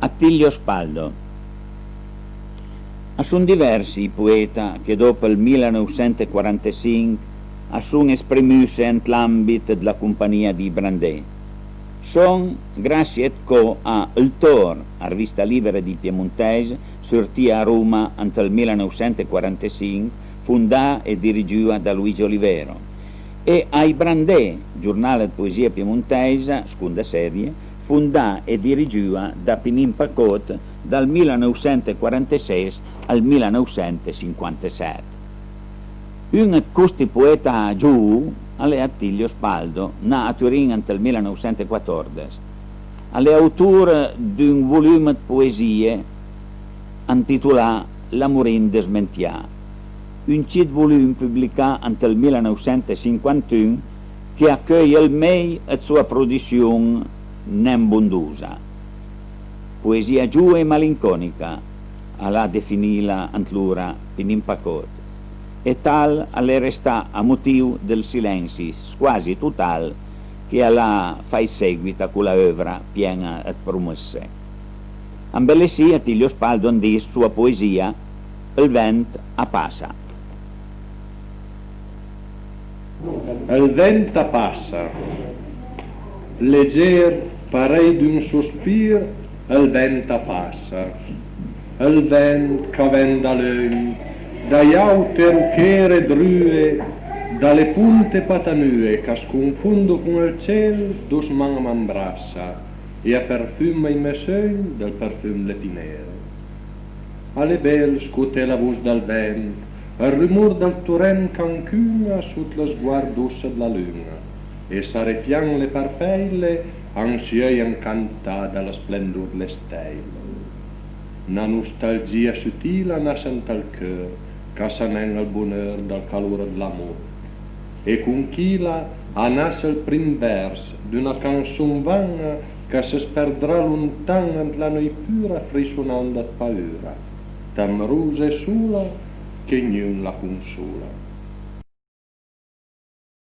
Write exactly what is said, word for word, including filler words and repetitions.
Attilio Spaldo. A son diversi i poeta che dòp ël mila neuvsent e quarantesinc a son esprimusse ant l'àmbit dla companìa dij Brandé. Son grassie ëdcò a Ël Tòr, a revista lìbera dij piemontèis, surtìa a Roma ant ël mila neuvsent e quarantesinc, fondà e dirigiùa da Luigi Olivero, e Ai Brandé, giornal ëd poesìa piemontèisa, sconda serie, fondà e dirigiùa da Pinin Pacòt dal mila neuvsent e quaranteses al mila neuvsent e sinquanteset. Un ëd costi poeta giòv a l'é Attilio Spaldo, nà a Turin ant ël mila neuvsent e quatòrdes. A l'é autor d'un volum ëd poesìe antitolà L'amorin dësmentià, un cit volum publicà ant ël mila neuvsent e sinquantun che a cheuj ël mej ëd soa produssion nen bondosa. Poesìa giòva e malincònica, a l'ha definìla ant lora Pinin Pacòt, e tal a l'é restà a motìu dël silensi squasi total che a l'ha fàit seguit a cola euvra pien-a ëd promësse. Ambelessì, Attilio Spaldo and dis soa poesìa: Ël vent a passa. Ël vent a passa, leger, parèj d'un sospir, ël vent a passa. Ël vent ch'a ven da leugn, da j'àute rochere drue, da le ponte patanue ch'a sconfondo con ël cel, dosman a m'ambrassa e a perfuma ij mè seugn dël perfum dle pinere. A l'é bel scoté la vos dël vent, ël rumor dël torent ch'ancun-a sot lë sguard doss dla lun-a, e saré pian le parpèile a un sieuj ancantà da lë splendor dle stèile. Na nostalgìa sutila a nass ant ël cheur, ch'a sa nen ël boneur dël calor dl'amor. E con chila a nass ël prim vers d'una canson van-a ch'a së sperdrà lontan ant la neuj pura, frissonanda ëd paura, tan rosa e sola che gnun la consola.